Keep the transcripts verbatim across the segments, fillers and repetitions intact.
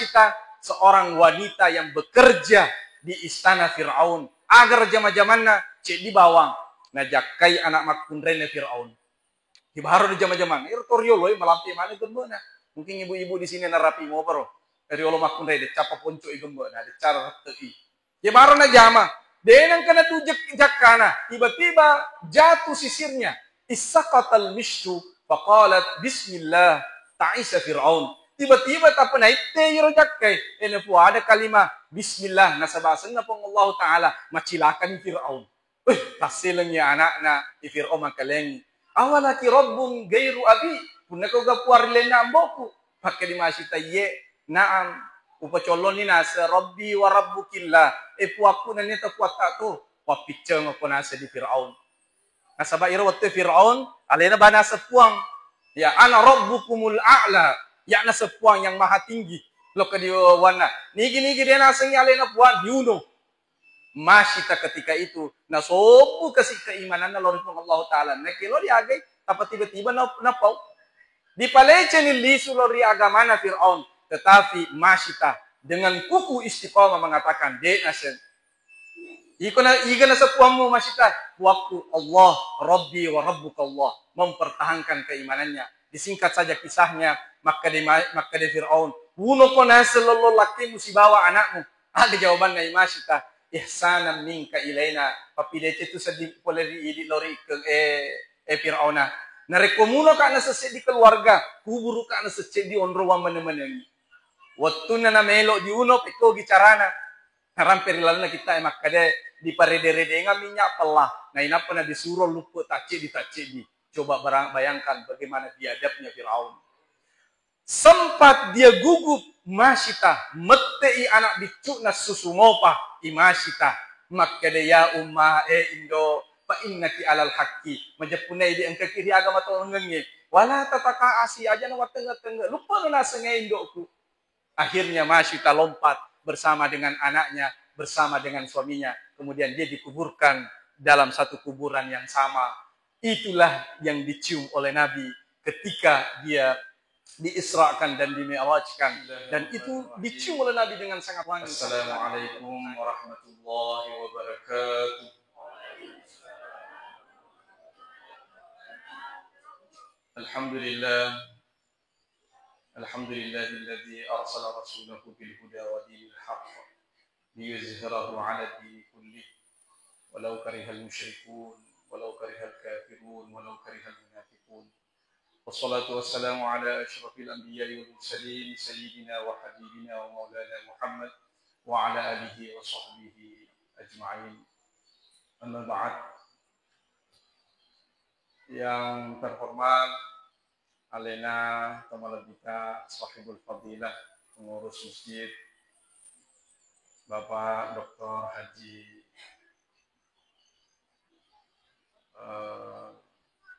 Masyitah, seorang wanita yang bekerja di istana Firaun. Aga jama-jamanna, ceddi bawang, najakkai anak makkunrainna Firaun. Ibaro di jama-jamanna, iro to riolo e malampe maneng gembe'na. Mungkin ibu-ibu di sini narapi moparo. Riolo makkunrai, de'capa ponco'i gembe'na, de'cara rette'i. Ye baro najama, de nengka natu jak-, jakkana, tiba-tiba jatuh sisirnya, issaqatal misyu, faqalat, "Bismillah, ta'isa Fir'aun." Tiba-tiba tappa naitte iro jakkai, e, napuada kalimah, "Bismillah," nasaba asenna Puang Allahu Ta'ala, macilakani Fir'aun. Weh, tasselengngi ana'na i Fir'aun mangkalengngi. "Awalaki rabbun gairu abi?" Punnako ga puang rilainna ambo'ku? Pakkeda Masyitah, "Iye, na'am." Upacollonni naseng, "Rabbi wa rabbukillah." E, puakku nennia to puatta to. Pappiccengko naseng di Fir'aun. Nasaba iro wettu Fir'aun, alena ba naseng puang. Ya, "Ana rabbukumul a'la." Ya, naseng puang yang maha tinggi. Lokka di wanna. Nigi-nigi de nasengngi alena puang, diuno. Masyitah ketika itu, nasobbu kasi keimananna lao ri Puang Allahu Ta'ala. Nakkelo diagai, tappa tiba-tiba na-, napau. Dipaleceni lisu lao ri agamana Fir'aun. Tetapi Masyitah dengan kukuh istiqamah mengatakan, "De naseng." Iko na, iga naseng puammu Masyitah? Puakku Allah, Rabbi wa Rabbuka Allah. Mempertahankan keimanannya. Disingkat saja kisahnya, makkeda ma-, makkeda Fir'aun, "Unoko naseng lollo lakkemu sibawa anakmu." Aga jawabanna i Masyitah? "Ihsanan minka ilaina." Papideceng tu seddi pole ri idi lao ri ikkeng, e, e Fir'auna. Narekko munoka naseng seddi keluarga, kuburuka naseng seddi onrowang maneng-manengi. Wettunna namelo diuno, pekkogi carana. Narampe ri lalenna kitta e makkeda, diparede-redengang minyak pella, nainappa nadisuro luppe tacceddi-tacceddi. Coba bara-, bayangkan bagaimana biadabnya Firaun. Sempat dia gugup Masyitah, mette'i anak biccu'na susu mopa i Masyitah. Makkeda, "Ya umma, e indo, fa innaki alal haqqi." Majeppunna idi engkaki ri agama tolongengnge. "Wala tatakaasi, aja na wattenge-tenge, luppano naseng e indo'ku." Akhirnya Masyitah lompat bersama dengan anaknya, bersama dengan suaminya. Kemudian dia dikuburkan dalam satu kuburan yang sama. Itulah yang dicium oleh Nabi ketika dia diisrakan dan dimi'rajkan. Dan itu dicium oleh Nabi dengan sangat wangi. Assalamualaikum warahmatullahi wabarakatuh. Alhamdulillah. Alhamdulillahilladzi arsala rasulahu bil huda wa dinil haqq liyuzhirahu 'ala dini kullih walau karihal musyrikun, walau karihal kafirun, walau karihal munafiqun. Wassalatu wassalamu ala asyrafil anbiya'i wal mursalin, sayyidina wa habibina wa maulana Muhammad wa ala alihi wa sahbihi ajma'in. Amma ba'd. Yang terhormat alena tomalebbita sahibul fadilah, pengurus masjid, Bapak Doktor Haji, eh,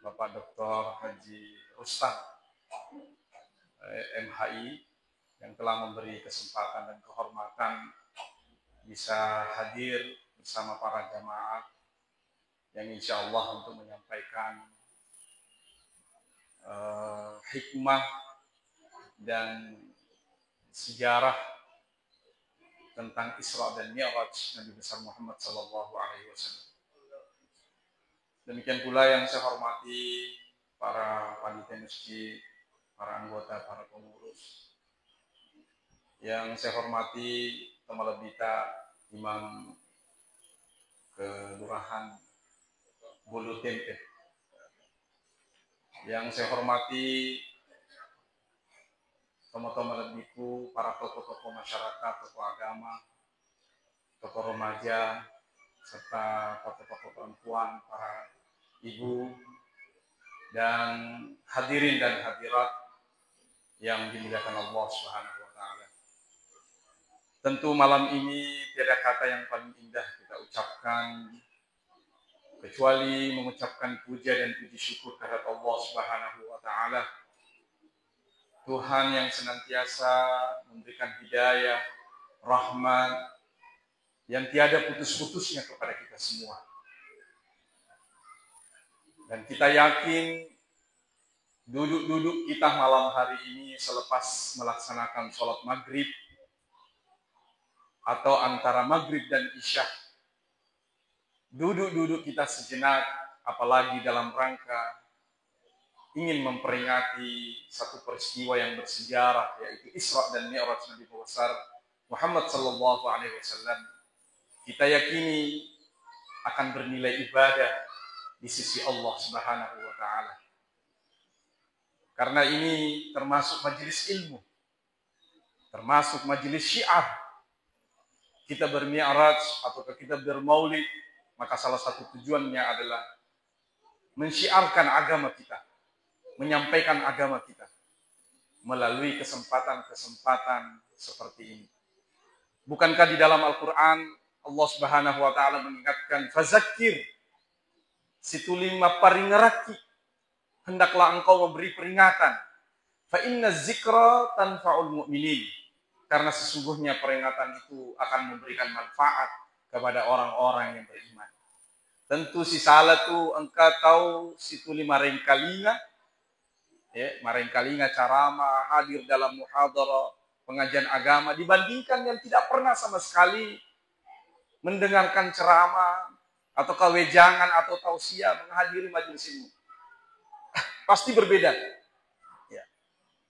Bapak Doktor Haji Rustam, eh, M H I, yang telah memberi kesempatan dan kehormatan bisa hadir bersama para jamaah yang insya Allah untuk menyampaikan, eh, hikmah dan sejarah tentang Isra dan Mi'raj Nabi besar Muhammad sallallahu alaihi wasallam. Demikian pula yang saya hormati para panitia masjid, para anggota, para pengurus, yang saya hormati tomalebbita Imam Kelurahan Bulu Tempe. Yang saya hormati tomatoa malebbiku, para tokoh-tokoh masyarakat, tokoh agama, tokoh remaja, serta tokoh-tokoh perempuan, para ibu, dan hadirin dan hadirat yang dimuliakan Allah Subhanahu wa Ta'ala. Tentu malam ini tiada kata yang paling indah kita ucapkan kecuali mengucapkan puja dan puji syukur kehadirat Allah Subhanahu wa Ta'ala. Tuhan yang senantiasa memberikan hidayah, rahmat, yang tiada putus-putusnya kepada kita semua. Dan kita yakin duduk-duduk kita malam hari ini selepas melaksanakan sholat maghrib, atau antara maghrib dan isya. Duduk-duduk kita sejenak, apalagi dalam rangka ingin memperingati satu peristiwa yang bersejarah, yaitu Isra dan Mi'raj Nabi besar Muhammad sallallahu alaihi wasallam. Kita yakini akan bernilai ibadah di sisi Allah Subhanahu wa taala. Karena ini termasuk majelis ilmu, termasuk majelis syiar. Kita bermi'raj ataukah kita bermaulid, maka salah satu tujuannya adalah mensyiarkan agama kita, menyampaikan agama kita melalui kesempatan-kesempatan seperti ini. Bukankah di dalam Al-Quran Allah Subhanahu wa Ta'ala mengingatkan, "Fazakir, situli mapparingerakki, hendaklah engkau memberi peringatan. Fa inna zikra tanfa'ul mu'minin, karena sesungguhnya peringatan itu akan memberikan manfaat kepada orang-orang yang beriman." Tentu sisala tu engka tau situli marengkalinga, ya, marengkalinga ceramah, hadir dalam muhadarah, pengajian agama, dibandingkan yang tidak pernah sama sekali mendengarkan ceramah atau kawejangan atau tausiah, menghadiri majelis ilmu. Pasti berbeda. Ya.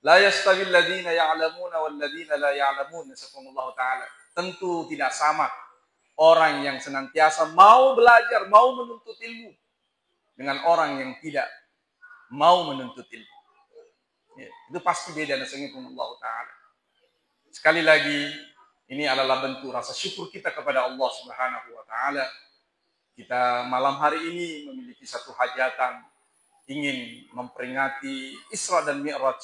"La yastawi alladziina ya'lamuuna walladziina la ya'lamuun," nasabahullahu ta'ala. Tentu tidak sama orang yang senantiasa mau belajar, mau menuntut ilmu, dengan orang yang tidak mau menuntut ilmu. Ya, itu pasti beda, nasabahullahu ta'ala. Sekali lagi, ini adalah bentuk rasa syukur kita kepada Allah Subhanahu wa Ta'ala. Kita malam hari ini memiliki satu hajatan, ingin memperingati Isra dan Mi'raj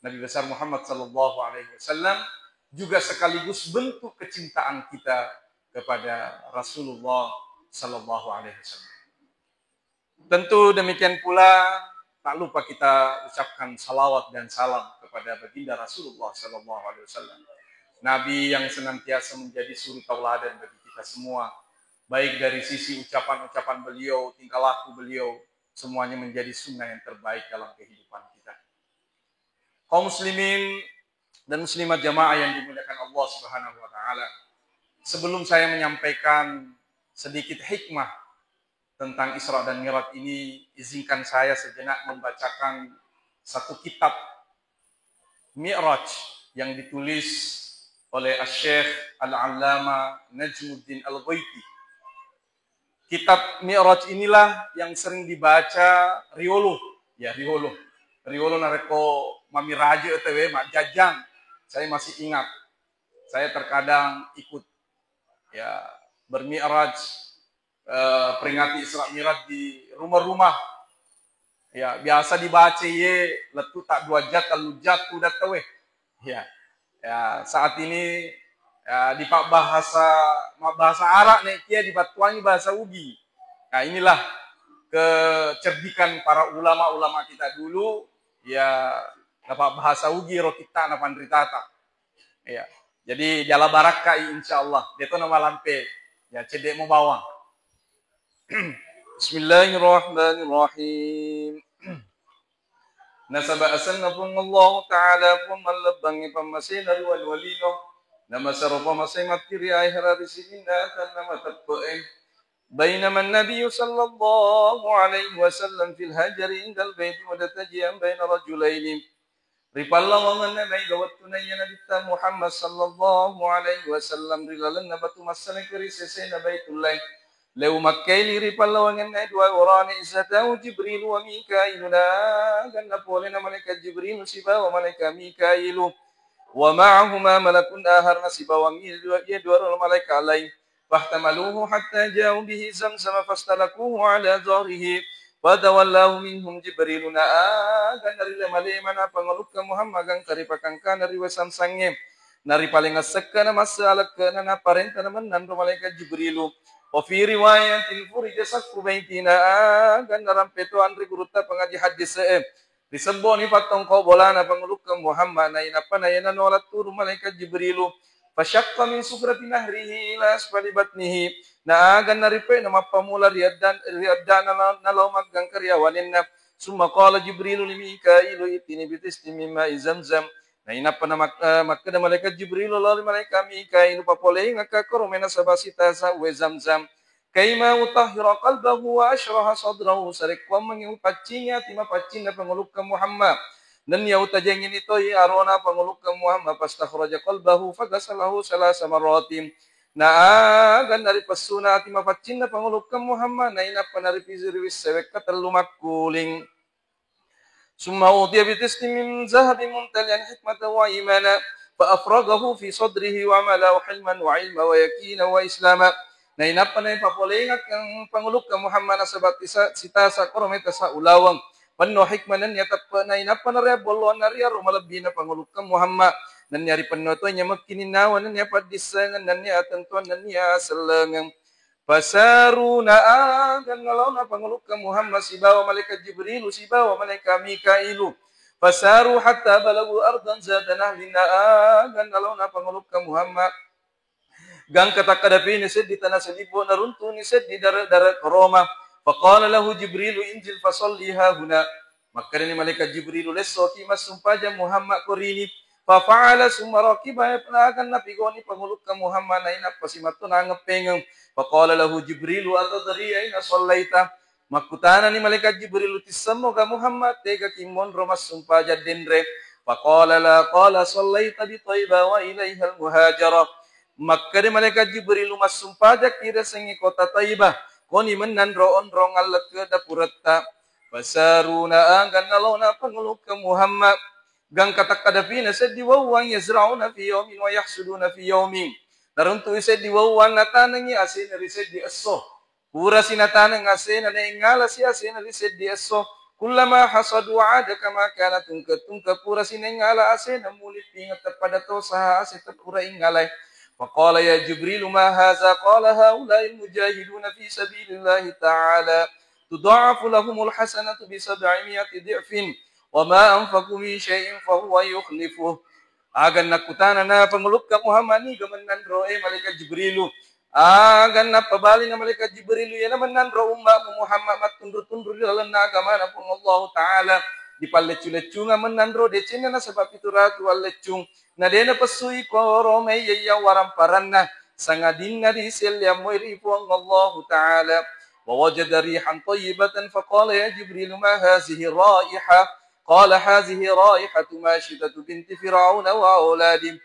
Nabi besar Muhammad sallallahu alaihi wasallam, juga sekaligus bentuk kecintaan kita kepada Rasulullah sallallahu alaihi wasallam. Tentu demikian pula, tak lupa kita ucapkan salawat dan salam kepada baginda Rasulullah sallallahu alaihi wasallam, Nabi yang senantiasa menjadi suri tauladan bagi kita semua, baik dari sisi ucapan-ucapan beliau, tingkah laku beliau, semuanya menjadi sunnah yang terbaik dalam kehidupan kita. Kaum muslimin dan muslimat, jamaah yang dimuliakan Allah Subhanahu wa Ta'ala, sebelum saya menyampaikan sedikit hikmah tentang Isra dan Mi'raj ini, izinkan saya sejenak membacakan satu kitab Mi'raj yang ditulis oleh Asy-Syaikh Al-Allamah Najmuddin Al-Ghaiti. Kitab Mi'raj inilah yang sering dibaca riolo, ya, riolo. Riolo narekko mamiraje tauwe, majjajjang. Saya masih ingat, saya terkadang ikut, ya, bermi'raj, eh, peringati Isra Mi'raj di rumah-rumah. Ya, biasa dibaca ye lettu tak dua jam, tellu jam tu datang weh. Ya. Ya, saat ini, ya, dipabbahasa, mabbahasa Arab nek kia dipattuangi bahasa Ugi. Nah, inilah kecerdikan para ulama-ulama kita dulu, ya, dapat bahasa Ugi ro kita na panritata. Ya. Jadi jala barakkai, insyaallah. Deto na malampe. Ya, cedde mo bawang. Bismillahirrahmanirrahim. Nasaba asenna Puang Allah Ta'ala, Puang mallebbangnge pammasena ri wali-walino, namasero pamasei matti ri ahera ri sininna atanna mateppe'e. Bainama Nabiyyu sallallahu alaihi wasallam fil hajari indal baiti mudatajian baina rajulaini. Ri pallawangenna maega wettunna iya Nabitta Muhammad sallallahu alaihi wasallam ri lalenna batu massalengka ri sesena Baitullahi. Leu makkaili ri pallawangenna dua urane, izatahu Jibrilu wa Mikailu, naganna polena malaikat Jibrilu sibawa malaikat Mikailu. Wa ma'ahuma malakun akhar, nasibawangngi iya dua, iya dua ro malaika laing. Fahtamaluhu hatta ja'u bihi Zamzam fastalakuhu ala zahrihi fatawallahu minhum Jibrilu, naaganna ri lema-lemana pangalukka Muhammad gangka ri pakangkana ri wae Samsangnge. Naripalengessekkana masse alekke'na naparentana mennanro malaikat Jibrilu. Wa fi riwayatin furija saqfu baiti, naaganna rampe to anre gurutta pangaji haddise'e. Risebboni pattongko bolana pangalukka Muhammad, nainappa naena nola turu malaikat Jibrilu. Fasyaqqa min sufrati nahrihi ila asfali batnihi. Naaganna ripe'na mappamula ri addan-, ri addana na-, nalao maggangka ri awanenna. Summa qala Jibrilu li Mikailu, itini bitistin min ma'i Zamzam. Nainappa na mak-, eh, makkeda malaikat Jibril lao ri malaikat Mikail, "Papolengekka koro mai nasaba sitasa uwe Zamzam. Kaima utahhira qalbahu wa asyraha sadrahu," sarekkuammengngi upaccingi ati mapaccinna pangulukkeng Muhammad. Nennia utajengngini toi arona pangulukkeng Muhammad, fastakhraja qalbahu faghasalahu salasa marratin. Na aga naripessuna ati mapaccinna pangulukkeng Muhammad, nainappa naripisi ri wissewekka tellu makkuling. Summa utiya bitistin min zahabin mumtalian hikmatan wa imana, fa afragahu fi sadrihi wa malahu hilman wa ilma wa yaqina wa islama. Nainappa naipapolengekeng pangulukkeng Muhammad nasaba tisa-, sitasa koro mai tasa ulaweng. Penno hikmah nennia teppe, nainappa nareabbolloanna ri aro malebbina pangulukkeng Muhammad. Nennia ripenno to nyamekkininnawa, nennia paddissengeng, nennia attentuang, nennia sellengeng. Fasaru, na aga nalaona pangulukkeng Muhammad sibawa malaikat Jibrilu sibawa malaikat Mikailu. Fasaru hatta balagu ardan zata nahlin, na aga nalaona pangulukkeng Muhammad gangka takkadapini seddi tana salibbo, naruntuni seddi dare-, dare koroma. Faqala lahu Jibrilu, "Inzil fasalli hahuna." Makkedani malaikat Jibrilu, "Lessoki massumpajang Muhammad korini." Fafa'ala summa rakiba, naga napigoni pangulukkeng Muhammad, nainappa simatto nangeppengeng. Faqala lahu Jibrilu, "Atadri aina sallaita?" Makkutanani malaikat Jibrilu, "Tissemmoga Muhammad tegaki monro massumpajang denre?" Faqala, "La, qala sallaita bi Taiba wa ilaihal muhajarah." Makkeda malaikat Jibrilu, "Massumpajakki riasengnge kota Taibah, koni mennanro onrong allekke dapuretta." Fasaru, na aga nalaona pangulukkeng Muhammad gangka takkadapina seddi wawwang, yazra'una fi yaumin wa yahsuduna fi yaumin. Naruntui seddi wawwang, natanengi asena ri seddi esso. Purasi nataneng asena, naengngalasi asena ri seddi esso. Kullama hasadu 'ada kama kana, tungke-tungke purasi naengngalang asena, muli pingette pada tosaha ase tepura ingngalai. Faqala, "Ya Jibrilu, ma haza?" Qala, "Haula'il mujahiduna fi sabilillahi ta'ala, tudha'afu lahumul hasanatu bi sab'i mi'ati dhi'fin, wa ma anfaqu min syai'in fahuwa yukhlifuh." Aga nakkutanana pangulukkeng Muhammad, niga mennanro, eh, malaikat Jibrilu? Aga nappabalina malaikat Jibrilu, iyana mennanro ummamu Muhammad mattunru-tunru ri lalenna agamana Puang Allahu Ta'ala, dipalleccu-leccunga mennanro decenna nasaba pitu ratu alleccung, na de napessui koro mai iya-iya waramparanna, sangadinna riselleang moi ri Puang Allahu Ta'ala. Wa wajada rihan thayyibatan faqala, "Ya Jibrilu, ma hazihi raihah?" Qala, "Hazihi raihatu Mashitatu binti Fir'auna wa auladih."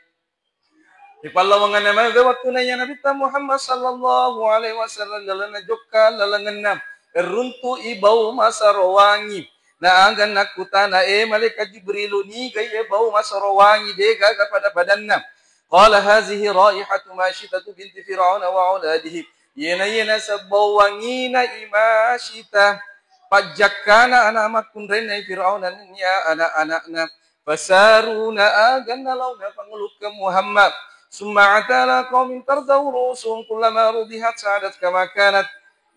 Ripallawangenna maega wettunna iya Nabitta Muhammad sallallahu alaihi wasallam lalenna jokka lalengenna, runtu'i bau masaro wangi. Na aga nakkutana, eh, malaikat Jibrilu, niga iye bau masaro wangi degaga pada-padanna? Qala, "Hazihi raihatu Mashitatu binti Fir'auna wa auladihi." Iyena, iyena sebbau wangina i Mashita, pajjakkana ana makkunrainna i Fir'auna nennia ana-anakna. Fasaru, na aga nalaona pangulukkeng Muhammad. Summa ata ala qaumin tardahu ru'usuhum kullama rudihat sadat kama kanat.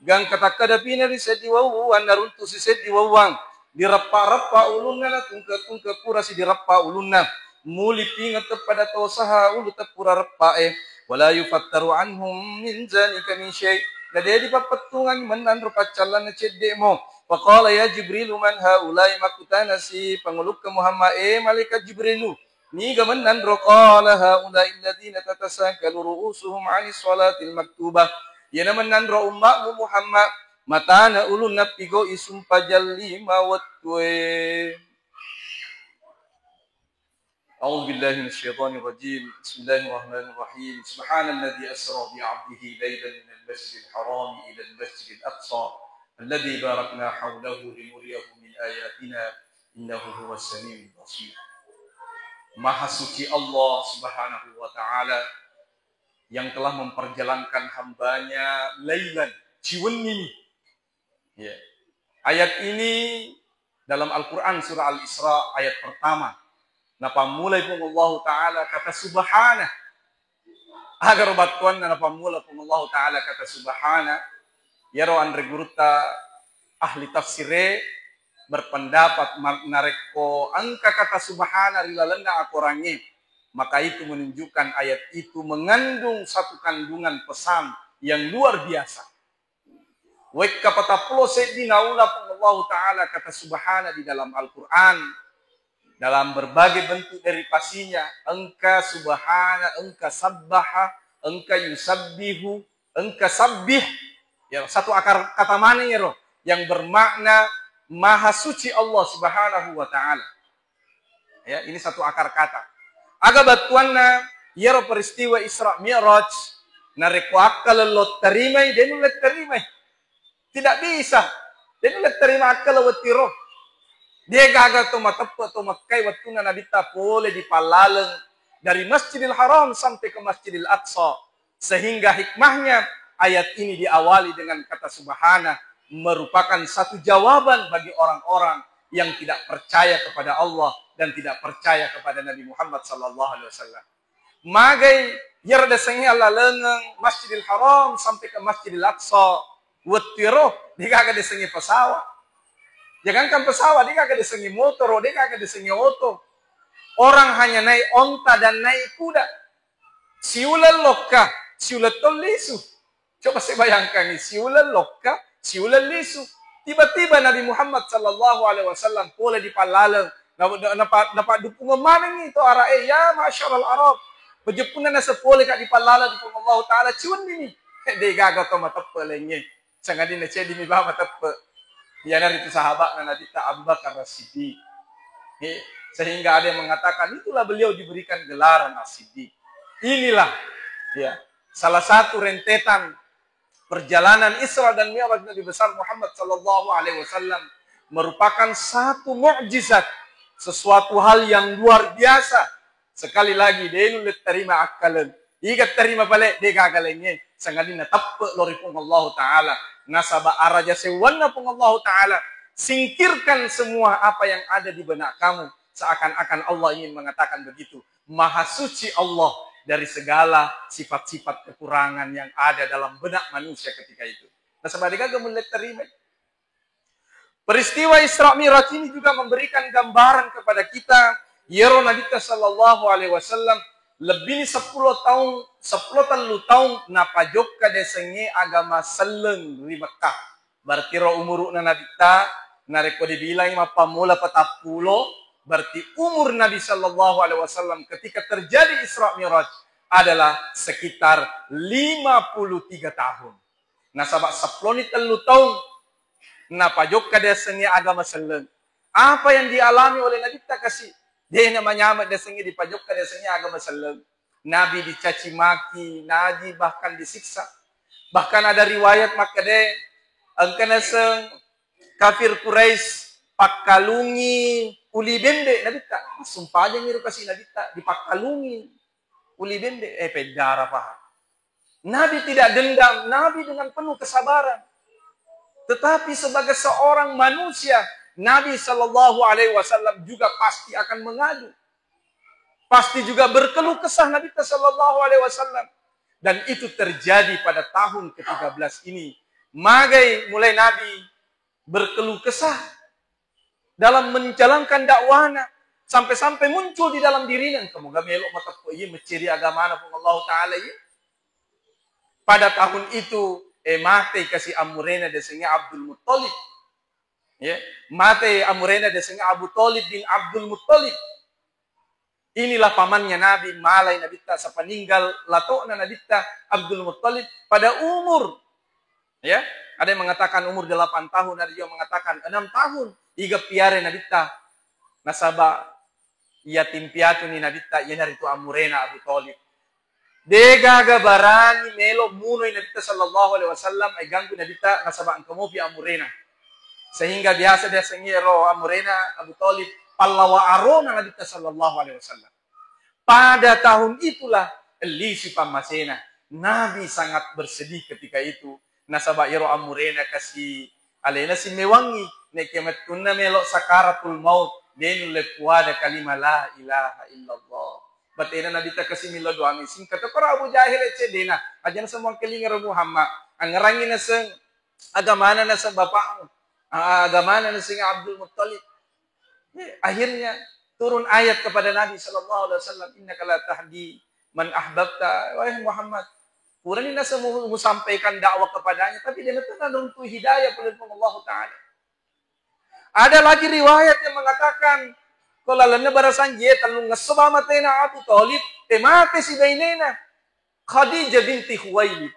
Gangka takkadapina ri seddi wawwang, naruntusi seddi wawwang, direppa-reppa ulunna, natungke-tungke purasi direppa ulunna, muli pingette pada tosaha ulu teppura reppae. Wala yufattaru anhum min zalika min syai'. Na de dipappettungangi mennanro paccallanna cedde'mo. Faqala, "Ya Jibrilu, man haula'i?" Makkutanasi pangulukkeng Muhammad, eh, malaikat Jibrilu, niga mennanro? Qala, "Haula'i alladhina tatasakalu ru'usuhum 'anis salatil maktubah." Iyana mennanro ummamu Muhammad, matana ulunna pigau'i sumpajang lima wettue. أعوذ بالله من الشيطان الرجيم. بسم الله الرحمن الرحيم. سبحان الذي أسرى بعبده ليلا من المسجد الحرام إلى المسجد الأقصى الذي باركنا حوله لنريه من آياتنا إنه هو السميع البصير. Maha suci Allah Subhanahu wa Ta'ala yang telah memperjalankan hambanya lailan, ciwennini. Ya. Ayat ini dalam Al-Quran surah Al-Isra ayat pertama. Napammulai Puang Allahu Ta'ala kata subhana. Aga ro battuanna napammula Puang Allahu Ta'ala kata subhana? Iyaro anre gurutta ahli tafsire berpendapat, ma-, narekko engka kata subhana ri lalenna akorangnge, maka itu menunjukkan ayat itu mengandung satu kandungan pesan yang luar biasa. Wekka patappulo seddi naula Puang Allahu Ta'ala kata subhana di dalam Al-Quran. Dalam berbagai bentuk derivasinya, engka subhana, engka sabbaha, engka yusabbihu, engka sabbih. Ya, satu akar kata mana ya, roh? Yang bermakna maha suci Allah Subhanahu wa Ta'ala. Ya, ini satu akar kata. Aga battuanna iyaro peristiwa Isra Mi'raj, narekko akkaleng lo terimai, de nulle terimai. Tidak bisa. De nulle terima akkala wettiro. De gaga to mateppe to Mekkai wettunna Nabitta pole di pallaleng dari Masjidil Haram sampai ke Masjidil Aqsa. Sehingga hikmahnya ayat ini diawali dengan kata subhana, merupakan satu jawaban bagi orang-orang yang tidak percaya kepada Allah dan tidak percaya kepada Nabi Muhammad sallallahu alaihi wasallam. Magai iyaro desengnge allalengeng Masjidil Haram sampai ke Masjidil Aqsa, wettu ero degaga desengnge pesawat. Jangankan pesawat, degaga desengnge motoro, degaga desengnge oto. Orang hanya naik onta dan naik kuda. Siuleng lokka, siuleng to lisu. Coba saya bayangkan nih, siuleng lokka, siuleng lisu. Tiba-tiba Nabi Muhammad sallallahu alaihi wasallam pole di pallaleng. Na-, na-, napa-, napaddupungeng manengngi to Arab e, "Ya ma'syaral Arab, pejeppunna naseng pole ka di pallaleng di Puang Allahu Ta'ala, ciwenni ni." Eh, de gaga to mateppe lengnge. Sangadinna ceddi mi ba mateppe. Iyanaritu sahaba'na Nabitta Abu Bakar As-Siddiq. Eh, sehingga ada yang mengatakan itulah beliau diberikan gelaran As-Siddiq. Inilah, ya, salah satu rentetan perjalanan Isra dan Mi'raj Nabi besar Muhammad sallallahu alaihi wasallam merupakan satu mukjizat, sesuatu hal yang luar biasa. Sekali lagi, de nulle terima akkaleng. Iga terima pale, de gaga lengnge. Sangadinna teppe lo ri Puang Allahu Ta'ala. Nasaba araja sewwanna Puang Allahu Ta'ala. Singkirkan semua apa yang ada di benak kamu. Seakan-akan Allah ingin mengatakan begitu. Maha suci Allah dari segala sifat-sifat kekurangan yang ada dalam benak manusia ketika itu. Nasaba de gaga mulle terima. Peristiwa Isra Mi'raj ini juga memberikan gambaran kepada kita, yero Nabitta sallallahu alaihi wasallam lebih ni sepuluh tahun, sepuluh tellu tahun napajokka desengnge agama selleng ri Mekkah. Berarti ro umuru'na Nabitta, narekko dibilang mappammula patappulo, berarti umur Nabi sallallahu alaihi wasallam ketika terjadi Isra Mi'raj adalah sekitar lima puluh tiga tahun. Nasaba seppulo ni tellu taung napajokka diasengnge agama selleng. Apa yang dialami oleh Nabitta kasi? De namanyameng diasengnge dipajokka diasengnge agama selleng. Nabi dicaci maki, Nabi bahkan disiksa. Bahkan ada riwayat makkeda, engka naseng kafir Quraisy pakkalungi uli bembe Nabitta. Sumpajangi ro kasi Nabitta, dipakkalungi uli bembe, eh, peddara paha. Nabi tidak dendam, Nabi dengan penuh kesabaran. Tetapi sebagai seorang manusia, Nabi Shallallahu Alaihi Wasallam juga pasti akan mengadu. Pasti juga berkeluh kesah Nabi Shallallahu Alaihi Wasallam. Dan itu terjadi pada tahun ketiga belas ini. Magai mulai Nabi berkeluh kesah dalam menjalankan dakwahna, sampai-sampai muncul di dalam dirina, engka moga melo mateppe iye mecceri agamana Puang Allahu Ta'ala iye. Pada tahun itu, eh, mate kasi amurena diasengnge Abdul Muttalib. Ya, mate amurena diasengnge Abu Talib bin Abdul Muttalib. Inilah pamannya Nabi, malai Nabitta, sapaninggal lato'na Nabitta Abdul Muttalib pada umur, ya, ada yang mengatakan umur delapan tahun, ada juga mengatakan enam tahun. Iga piare Nabitta, nasaba yatim piatu ni Nabitta, iyanaritu amurena Abu Talib. De gaga barani melo munoi Nabitta Shallallahu Alaihi Wasallam, eganggu Nabitta nasaba engka mopi amurena. Sehingga biasa diasengngi ro amurena Abu Talib pallawa arona Nabitta Shallallahu Alaihi Wasallam. Pada tahun itulah elli si pammasena. Nabi sangat bersedih ketika itu. Nasaba iyaro amurena kasi alena simmewangngi, nekke mettunna melo sakaratul maut, de nulle puada kalima la ilaha illallah. Batena Nabitta kasi millau doangngi, singka tokoro Abu Jahil ceddena, ajana semua kelinga ro Muhammad, angerangngi naseng agamana naseng bapakmu, a-, agamana naseng Abdul Muttalib. Eh, akhirnya turun ayat kepada Nabi Shallallahu Alaihi Wasallam, "Innaka la tahdi man ahbabta." Wahai Muhammad, purani naseng mu-, musampaikan dakwah kepadanya, tapi dia itu nanti hidayah oleh Allah Ta'ala. Ada lagi riwayat yang mengatakan, Ko lalenna barasanji, eh, tellungngesso ba matena Abu Thalib, eh, mate si bainena. Khadijah binti Khuwailid.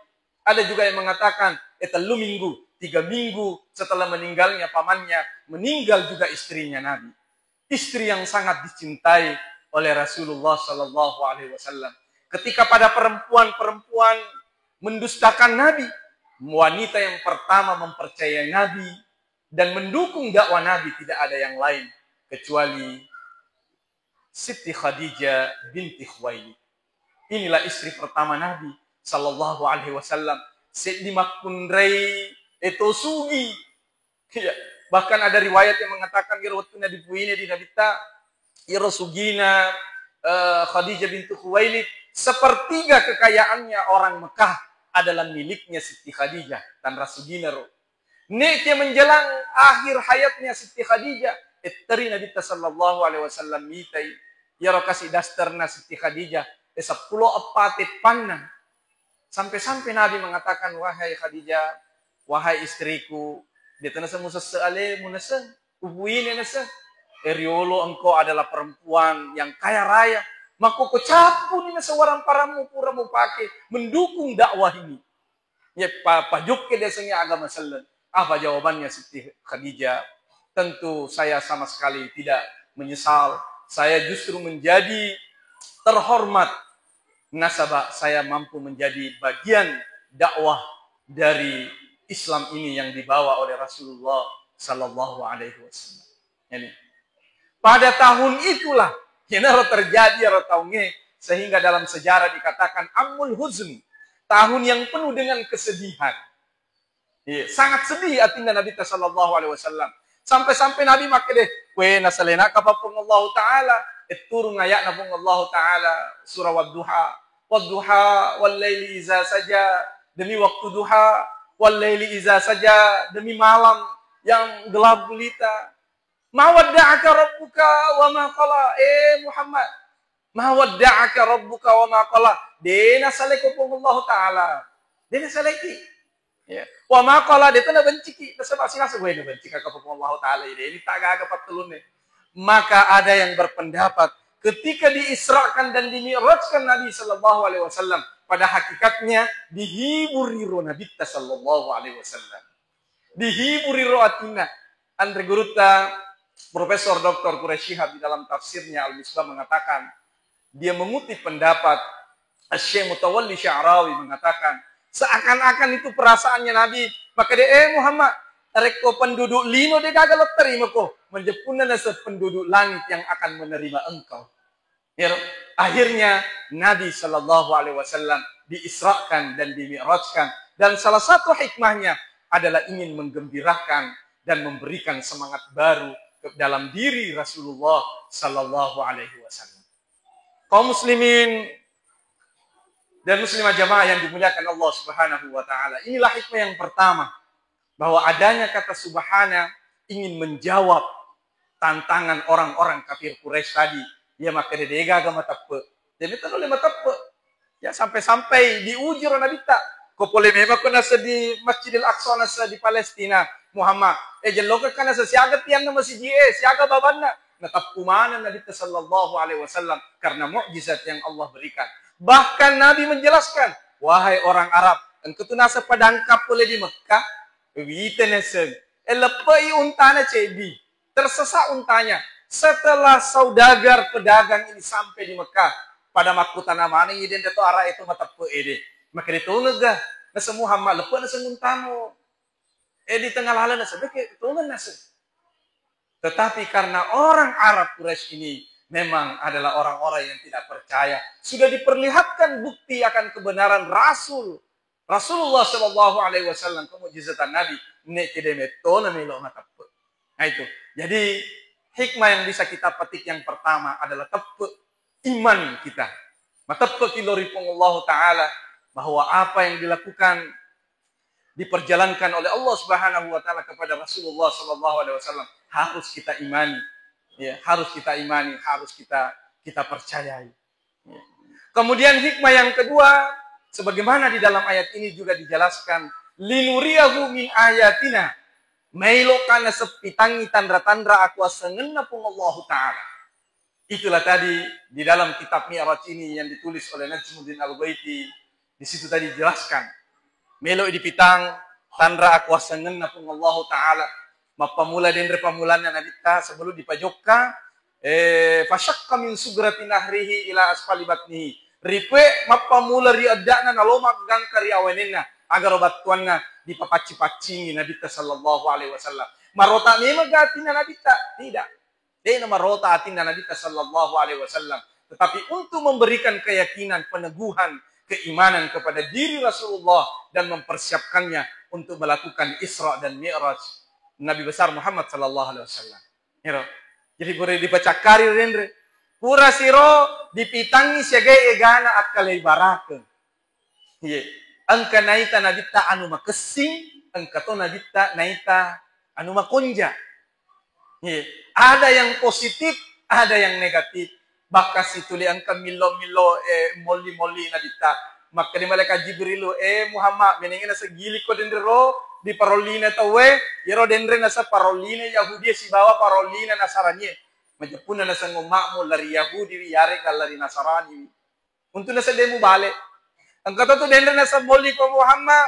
Ada juga yang mengatakan, eh, tellu minggu, tiga minggu setelah meninggalnya pamannya, meninggal juga istrinya Nabi. Istri yang sangat dicintai oleh Rasulullah sallallahu alaihi wasallam. Ketika pada perempuan-perempuan mendustakan Nabi, wanita yang pertama mempercayai Nabi dan mendukung dakwah Nabi tidak ada yang lain kecuali Siti Khadijah binti Khuwailid. Inilah istri pertama Nabi sallallahu alaihi wasallam. Seddi makkunrai eto sugi. Iya. Bahkan ada riwayat yang mengatakan, iro wettunna dipuine di Nabitta, iro sugina, eh, Khadijah binti Khuwailid, sepertiga kekayaannya orang Mekah adalah miliknya Siti Khadijah, tanra sugina ro. Nekia menjelang akhir hayatnya Siti Khadijah, etteri Nabitta sallallahu alaihi wasallam mitai, iyaro kasi dasterna Siti Khadijah, eh, seppulo eppa teppanna. Sampai-sampai Nabi mengatakan, "Wahai Khadijah, wahai istriku, de' tena semu sesse alemu naseng, ubuine naseng. Eh, riolo engkau adalah perempuan yang kaya raya. Mako ko cappuni naseng waramparammu pura mupake mendukung dakwah ini." Ya, pa-, pajokke diasengnge agama selleng. Apa jawabannya Siti Khadijah? Tentu saya sama sekali tidak menyesal. Saya justru menjadi terhormat nasaba saya mampu menjadi bagian dakwah dari Islam ini yang dibawa oleh Rasulullah sallallahu alaihi wasallam. Ini. Pada tahun itulah, yenaro terjadi ero taungnge, sehingga dalam sejarah dikatakan Amul Huzn, tahun yang penuh dengan kesedihan. Iya, sangat sedih atinna Nabitta sallallahu alaihi wasallam. Sampai-sampai Nabi makkeda, "We, nasalena kapang Puang Allahu Ta'ala." Eh, turun ayatna Puang Allahu Ta'ala, surah Wadduha. "Wadduha, wal laili iza saja." Demi waktu duha, "Wal laili iza saja." Demi malam yang gelap gulita. "Ma wadda'aka rabbuka wa ma qala." Eh Muhammad, "Ma wadda'aka rabbuka wa ma qala." De' nasaleko Puang Allahu Ta'ala. De' nasaleki. Ya. "Wa ma qala," de' to nabenciki. Nasaba silasa gue nabencika kapang Puang Allahu Ta'ala. Ini tak gaga pattulunne. Maka ada yang berpendapat, ketika diisrakan dan dimi'rajkan Nabi sallallahu alaihi wasallam, pada hakikatnya dihibur iro Nabitta sallallahu alaihi wasallam. Dihibur iro atinna. Anre gurutta Profesor Doktor Quraish Shihab di dalam tafsirnya Al-Misbah mengatakan, dia mengutip pendapat Syekh Mutawalli Sya'rawi mengatakan, seakan-akan itu perasaannya Nabi. Maka dia, "Eh Muhammad, rekko penduduk lino de' gaga letterima ko, menjepunna naseng penduduk langit yang akan menerima engkau." Ya, akhirnya Nabi sallallahu alaihi wasallam diisrakan dan dimi'rajkan. Dan salah satu hikmahnya adalah ingin menggembirakan dan memberikan semangat baru ke dalam diri Rasulullah sallallahu alaihi wasallam. Kaum muslimin dan muslimah jamaah yang dimuliakan Allah Subhanahu wa Ta'ala, inilah hikmah yang pertama, bahwa adanya kata subhana ingin menjawab tantangan orang-orang kafir Quraisy tadi. Iya makkeda de' gaga mateppe'. Jadi itu nulle mateppe'. Ya, sampai-sampai diuji ro Nabitta. Ko pole memang ko naseng di Masjidil Aqsa, naseng di Palestina, Muhammad, eh, jellokekka naseng siaga tianna masiji e, siaga babanna. Nateppu maneng Nabitta sallallahu alaihi wasallam karena mukjizat yang Allah berikan. Bahkan Nabi menjelaskan, "Wahai orang Arab, engka tu naseng padangka pole di Mekkah, wita naseng, eh, leppe'i untana ceddi." Tersesat untanya. Setelah saudagar pedagang ini sampai di Mekah, pada makkutana manengngi dende to ara'e to mateppe' ede. Makkeda tongegga, naseng Muhammad, leppe' naseng untamu. Eh, di tengah lalan naseng, "Beke, tongeng naseng." Tetapi karena orang Arab Quraisy ini memang adalah orang-orang yang tidak percaya, sudah diperlihatkan bukti akan kebenaran Rasul Rasulullah Shallallahu Alaihi Wasallam, kemujizatan Nabi, nekkede metto na melo mateppe'. Nah, itu. Jadi, hikmah yang bisa kita petik yang pertama adalah teppe' iman kita. Mateppe' ki lao ri Puang Allah Ta'ala bahwa apa yang dilakukan, diperjalankan oleh Allah Subhanahu wa Ta'ala kepada Rasulullah Shallallahu Alaihi Wasallam harus kita imani. Ya, harus kita imani, harus kita, kita percayai. Kemudian hikmah yang kedua, sebagaimana di dalam ayat ini juga dijelaskan, "Linuriyahu min ayatina." Maelo kana seppitangngi tanra-tanra akuasangenna Puang Allahu Ta'ala. Itulah tadi di dalam kitab Mi'raj ini yang ditulis oleh Najmuddin Al-Ghaiti, di situ tadi dijelaskan. Melo dipitang tanra akuasangenna Puang Allahu Ta'ala. Mappamula denre pamulanna Nabitta sebelum dipajokka, eh, fasyaqqa min sugrati nahrihi ila asfali batnihi. Ripue mappamula ri adda'na nalo maggangka ri awenenna, agaro battuanna dipapacci-paccingi Nabitta sallallahu alaihi wasallam. Marota memang atinna Nabitta? Tidak. De'na marota atinna Nabitta sallallahu alaihi wasallam, tetapi untuk memberikan keyakinan, peneguhan keimanan kepada diri Rasulullah dan mempersiapkannya untuk melakukan Isra dan Mi'raj Nabi besar Muhammad sallallahu alaihi wasallam. Ero. Jadi pura dipacakkari denre. Pura siro dipitangi siaga egana akkalai barake. Iye. Engka naita Nabitta anu makessing, engka to Nabitta naita anu makonja. Iye. Ada yang positif, ada yang negatif. Bahkan situli engka millo-millo, eh, molli-molli Nabitta. Makkeda malaikat Jibrilu, "Eh Muhammad, menengi nasegilikko denre ro diparollina tauwe, iyaro denre nasa parollina Yahudi sibawa parollina Nasarani. Majeppunna naseng umma'mu lari Yahudi wi, yarega lari Nasarani wi." Untu naseddemu bale. Engka to tu denre naseng molli ko Muhammad,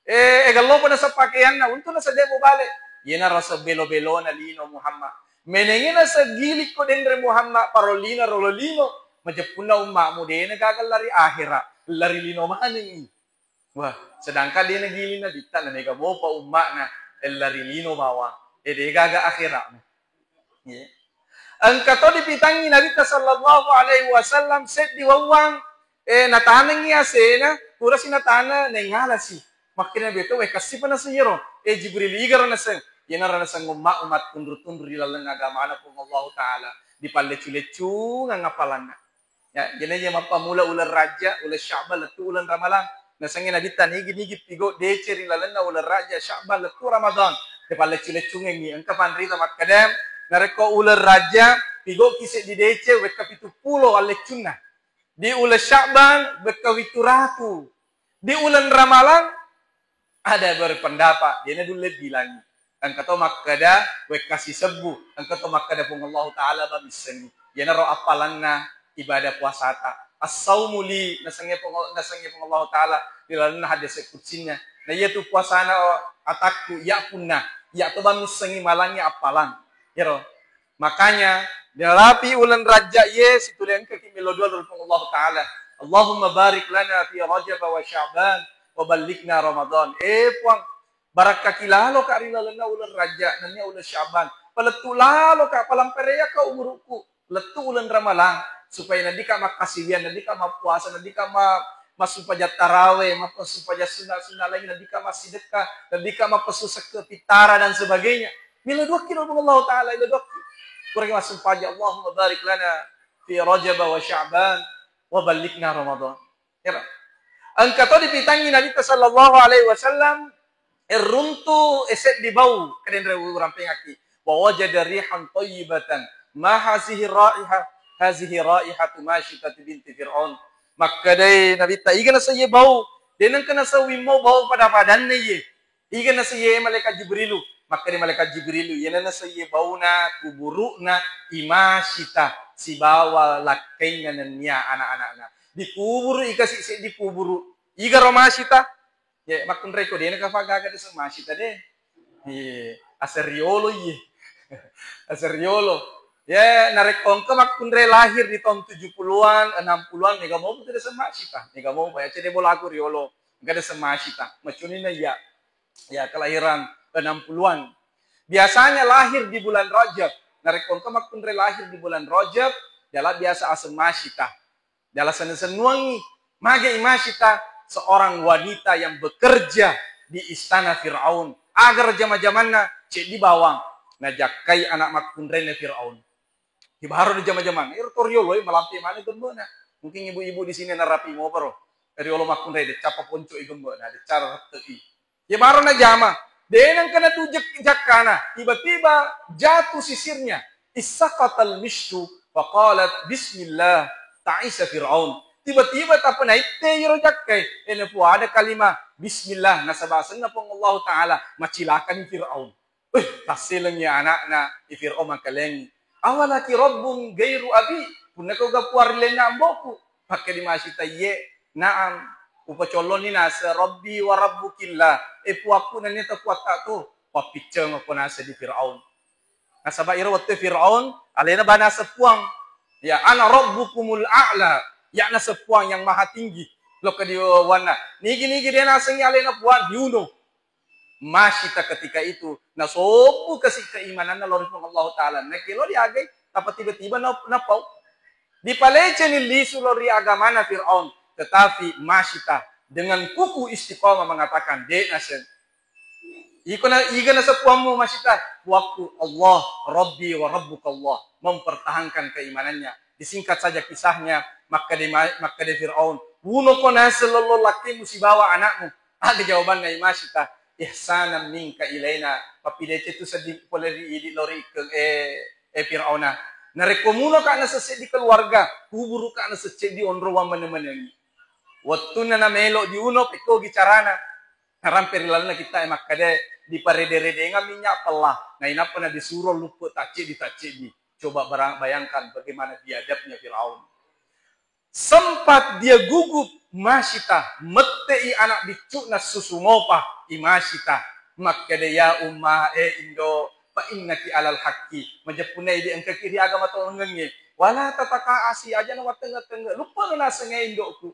eh, egallopa naseng pakeanna, untu naseddemu bale. Iyena rasa belo-belona lino Muhammad. Menengi nasegilikko denre Muhammad, parollina rolo lino, majeppunna umma'mu dena gaga lari akhira, lari lino manengi. Wah, sedangkan dena giling Nabitta, na mega mopa umma'na, eh, lari lino bawang, eh, de gaga akhiratna. Iya. Engka to dipitangi Nabitta sallallahu alaihi wasallam seddi wawang, eh, natanengi asena, purasi natana nengalasi. Makkeda Nabitta, "Weh, kassipa naseng iyaro, eh, Jibril, igaro naseng?" "Iyanaro naseng umma-, umat tunru-tunru ri laleng agamana Puang Allahu Ta'ala, dipalleccu-leccungeng appalanna." Ya, jadi iya mappamula uleng Rajja, uleng Sya'ban, lettu uleng Ramalang. Nasengnge Nabitta nigi-nigi pigo dece ri lalenna uleng Rajja, Sya'ban, lettu Ramadan. Dipalleccu-leccungengngi. Engka panrita makkeda, narekko uleng Rajja, pigoki seddi dece, wekka pitu pulo alleccunna. Di uleng Sya'ban, wekka wittu ratu. Di uleng Ramalang, ada berpendapat, dena dulle bilangi. Engka to makkeda wekka sisebbu, engka to makkeda Puang Allahu Ta'ala ba missengi. Iyanaro appalanna ibadah puasata. As-saumu li, nasengnge Puang, nasengnge Puang Allahu Ta'ala di lalenna hadis qudsinna. Na iyatu puasana atakku, iya punna, iya to ba missengi malangngi appalang. Iyaro. Makanya, narapi uleng Rajja iye, situli engkaki melo doa ri Puang Allahu Ta'ala. Allahumma barik lana fi Rajab wa Sya'ban wa ballighna Ramadan. Eh, Puang, barakkaki laloka ri lalenna uleng Rajja, nennia uleng Sya'ban. Palettu laloka, palampereaka umurukku. Lettu uleng Ramalang, supaya nadika makkasiwiang, nadika mappuasa, nadika ma-, massumpajang tarawe, massumpajang sunna-sunna laing, nadika massidekka, nadika mappessu sekke pittara dan sebagainya. Melo doakki ro Puang Allahu Ta'ala, melo doakki. Puraki massumpajang, Allahumma barik lana fi Rajab wa Sya'ban wa ballighna Ramadan. Ero. Engka to dipitangi Nabitta sallallahu alaihi wasallam, eh, runtu, eh, seddi bau, kedenre urampengakki. Wa wajada rihan thayyibatan. Ma hazihi raiha, hazihi raihatu Masyitat binti Fir'aun. Makkedai Nabitta, iga naseng iye bau? De nengka naseng wimmau bau pada-padanna iye. Iga naseng iye malaikat Jibrilu? Makkeda malaikat Jibrilu, iyana naseng iye bauna kuburu'na Imasyita sibawa lakkainna nennia ana'-ana'na. Dikuburu' i kasi' seddi kuburu'. Iga ro Masyita? Ye, makkunrai ko de naka fagaga de seng Masyita de. Ye, aseng riolo iye. Aseng riolo. Ye, narekko engka makkunrai lahir di tahun tujuh puluhan, enam puluhan, mega mopa tu de seng Masyita. Mega mopa, ya, cede bolaku riolo. Engka de seng Masyita. Macunina iya. Ya, kelahiran enam puluhan. Biasanya lahir di bulan Rajab. Narekko engka makkunrai lahir di bulan Rajab, diala biasa aseng Masyita. Diala sennu-sennuangngi. Mage i Masyita? Seorang wanita yang bekerja di istana Firaun. Agaro jama-jamanna, ceddi bawang. Najakkai anak makkunrainna Firaun. Ibaro na jama-jamang, ero to riolo e malampe maneng gembe'na. Mungkin ibu-ibu di sini narapi mopa ro. Riolo makkunrai, decappa ponco i gembe'na, decara rette i. Ibaro najama, de nengka natu jek-, jakkana, tiba-tiba jatuh sisirnya. Issaqatal misyu faqalat bismillah, ta'isa Fir'aun. Tiba-tiba tappa naitte iro jakkai, e napuada kalimah bismillah, nasaba asenna Puang Allahu Ta'ala, macilakani Fir'aun. Wih, tasselengngi ana'na i Fir'aun mangkalengngi. "Awalaki rabbun gairu abi?" Punnako ga puang rilainna amboku? Makkeda Masyitah, "Iye." "Na'am." Upacolloni naseng, "Rabbi wa rabbukillah." Eh, puakku nennia to puatta tu. Pappiccengekko naseng di Firaun. Nasaba iro wettu Firaun, alena bana sepuang. Ya, "Ana rabbukumul a'la." Ya, naseng puang yang maha tinggi. Lokka di wanna. Nigi-nigi de nasengngi alena puang, diuno. Masyitah ketika itu, nasobbu kasi keimananna lao ri Puang Allah Ta'ala. Nakkelo diagai, tapi tiba-tiba na-, napau. Dipaleceni lisu lao ri agamana Firaun. Tetapi Masyitah dengan kukuh istiqamah mengatakan, "De naseng." Iko na, iga naseng puammu Masyitah? Puakku Allah, Rabbi wa Rabbukallah. Mempertahankan keimanannya. Disingkat saja kisahnya, makkeda ma-, makkeda Firaun, "Unoko naseng lollo lakkemu sibawa anakmu." Aga jawabanna Masyitah? "Ihsanan minka ilaina." Pappideceng tu sedding pole ri idi lao ri ikkeng, eh, eh, Firauna. Narekko munoka naseng seddi keluarga, kuburuka naseng seddi onrowang maneng-manengi. Wettunna namelo diuno, pekkogi carana. Narampe ri lalenna kitta e makkeda, diparede-redengang minyak pella. Nainappa nadisuro luppe tacceddi-tacceddi. Coba bara-, bayangkan bagaimana biadabnya Firaun. Sempat dia gugup Masyitah, mette'i anak biccu'na susu mopa i Masyitah. Makkeda, "Ya umma, eh indo, fa innaki alal haqqi." Majeppunna idi engkaki ri agama tolongengnge. "Wala tatakaasi, aja nawattenge-tenge. Luppano naseng e indokku."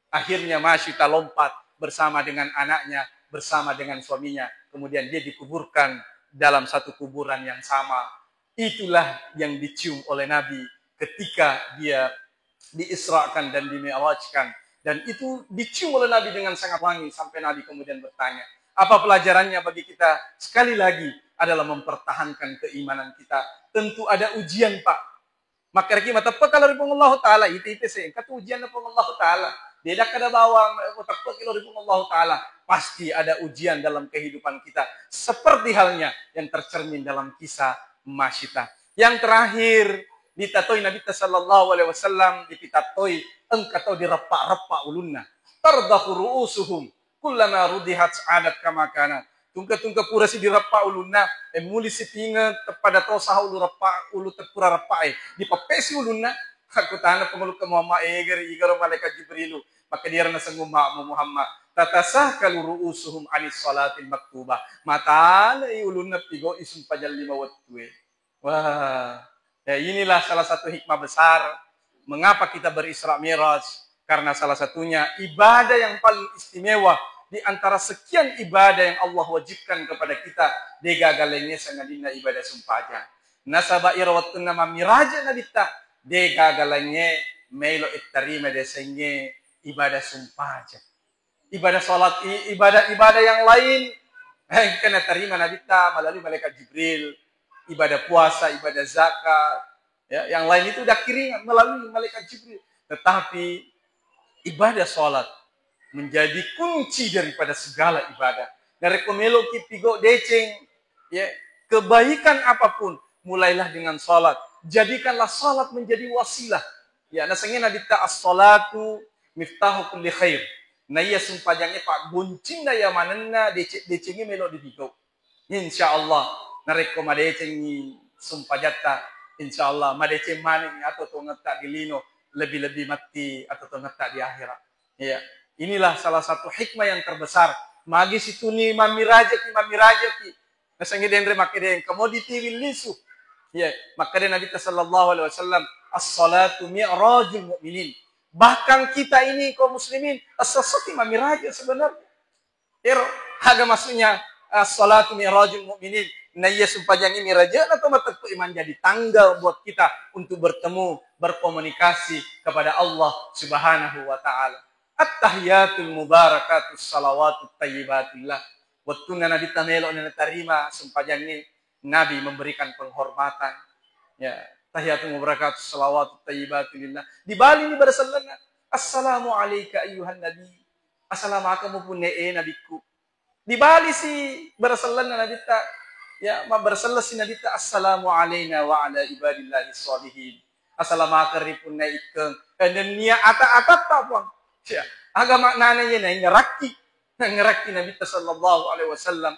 Akhirnya Masyitah lompat bersama dengan anaknya, bersama dengan suaminya. Kemudian dia dikuburkan dalam satu kuburan yang sama. Itulah yang dicium oleh Nabi ketika dia diisrakan dan dimi'rajkan. Dan itu dicium oleh Nabi dengan sangat wangi sampai Nabi kemudian bertanya. Apa pelajarannya bagi kita? Sekali lagi adalah mempertahankan keimanan kita. Tentu ada ujian, Pak. Makkedaki, "Mateppeka lao ri Puang Allahu Ta'ala." Ite-ite se, engka tu ujianna Puang Allahu Ta'ala. Beda kada bawang, eh, mateppeki lao ri Puang Allahu Ta'ala. Pasti ada ujian dalam kehidupan kita. Seperti halnya yang tercermin dalam kisah Masyitah. Yang terakhir, ditatoi Nabitta sallallahu alaihi wasallam, dipitattoi engka tau direppa-reppa ulunna. "Tardakhu ru'usuhum. Kullama rudihat adat kama kanat." Tungke-tungke pura si direppa ulunna, eh, muli si pinge teppada tosa ulu reppa, ulu teppura reppa e. Dipeppesi ulunna, akkutana pengulu ke Muhammad, "Egeri igaro malaikat Jibrilu?" Maka diarana senggu makmu Muhammad, "Tatasahkalu ru'usuhum anis salatil maktubah." Matalai ulunna pigau isung pajang lima wettu e. Wah, ya, inilah salah satu hikmah besar mengapa kita berisra Mi'raj, karena salah satunya ibadah yang paling istimewa di antara sekian ibadah yang Allah wajibkan kepada kita, degaga lainnya sangadinna ibadah sumpajang. Nasaba iro wettunna mammiraja Nabitta, degaga lainnya melo ittarima desengnge ibadah sumpajang. Ibadah salat, i-, ibadah-ibadah yang lain, eh, engka natarima Nabitta melalui malaikat Jibril. Ibadah puasa, ibadah zakat, ya, yang lain itu udah kirim melalui malaikat Jibril. Tetapi ibadah salat menjadi kunci daripada segala ibadah. Narekko meloki pigau deceng, ya, kebaikan apapun, mulailah dengan salat. Jadikanlah salat menjadi wasilah. Ya, nasengnge Nabitta, "As-salatu miftahu kulli khair." Naiya sumpajangnge paggoncinna iya manenna deceng-decengnge melo dipigau. Insya Allah, narekko madecengngi sumpajatta, insya Allah madeceng manengngi atau tongetta di lino, lebih-lebih matti atau tongetta di akhirat. Iya, inilah salah satu hikmah yang terbesar. Magi situni mammirajaki, mammirajaki. Nasengnge denre makkeda engka mo ditiwi lisu. Iya, makkeda Nabitta sallallahu alaihi wasallam, "As-salatu mi'rajul mu'minin." Bahkan kita ini kaum muslimin, as-salatu mamiraja sebenarnya. Ero, aga maksudnya, as-salatu mi'rajul mu'minin. Naiya sumpajangnge mirajana to mateppe manjadi tangga buat kita untuk bertemu, berkomunikasi kepada Allah Subhanahu wa Ta'ala. At-tahiyatul mubarakatus salawatut tayyibatillah. Wettunna Nabitta melo natarima sumpajangnge, Nabi memberikan penghormatan. Ya, tahiyatul mubarakatus salawatut tayyibatillah. Dibali ni barasellenna, "Assalamu alaika ayyuhan nabi." Assalamakemu punne e nabikku. Dibali si barasellenna Nabitta, ya, mabbaraselleng si Nabitta, "Assalamu alaina wa ala ibadillahi sholihin." Assalamakeng ri punna ikkeng, eh, nennia ata-atatta, Puang. Ya, aga maknana iya naingerakki? Naingerakki Nabitta sallallahu alaihi wasallam,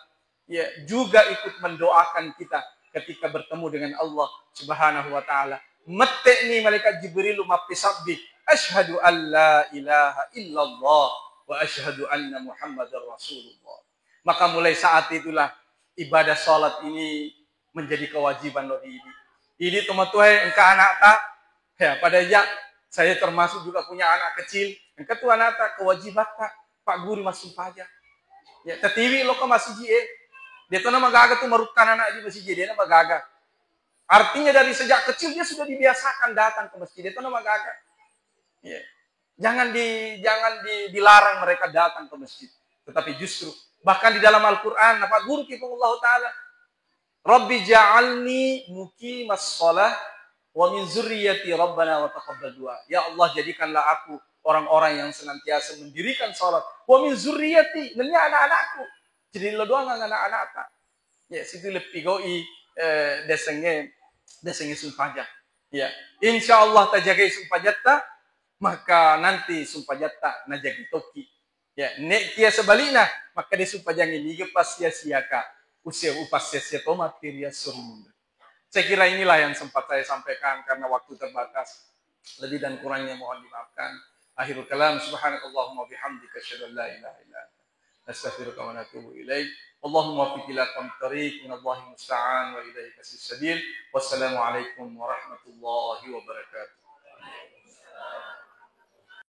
ya, juga ikut mendoakan kita. ketika bertemu dengan Allah Subhanahu wa Ta'ala. Mette'ni malaikat Jibrilu mappesabbi, "Asyhadu an la ilaha illallah wa asyhadu anna Muhammadar Rasulullah." Maka mulai saat itulah ibadah salat ini menjadi kewajiban lo idi. Idi tomatoae engka anakta, ya, pada ja, saya termasuk juga punya anak kecil, engka tu anakta kewajibatta pagguru massumpajang. Ya, tatiwi lo ke masjid e, dia tu nama gaga tu marukkan anak di masjid, dia nama gaga. Artinya dari sejak kecil dia sudah dibiasakan datang ke masjid, dia tu nama gaga. Ya. Jangan di jangan di, dilarang mereka datang ke masjid. Tetapi justru bahkan di dalam Al-Qur'an, apa guru kita Allah Ta'ala, "Rabbi ja'alni muqimas shalah wa min zurriyati rabbana wa taqabbal du'a." Ya Allah, jadikanlah aku orang-orang yang senantiasa mendirikan salat. Wa min zurriyati, nennia anak-anakku. Jadi lo doang anak-anakta. Ya, situ leppigoi eh, desengnge desengnge sumpajang. Ya, insya Allah tajagai sumpajatta, maka nanti sumpajatta najagi tokki. Ya, nekkia sebaliknya, maka de sumpajangnge niga passia-siaka, usia upassia-sia to mati ria suri mundur. Saya kira inilah yang sempat saya sampaikan karena waktu terbatas. Lebih dan kurangnya mohon dimaafkan. Akhirul kalam, subhanakallahumma bihamdika, asyhadu an la ilaha illa anta, nastaghfiruka wa natubu ilaik. Allahumma waffiq ila aqwamit thariq, minallahi musta'an wa ilaika sabil. Wassalamualaikum warahmatullahi wabarakatuh.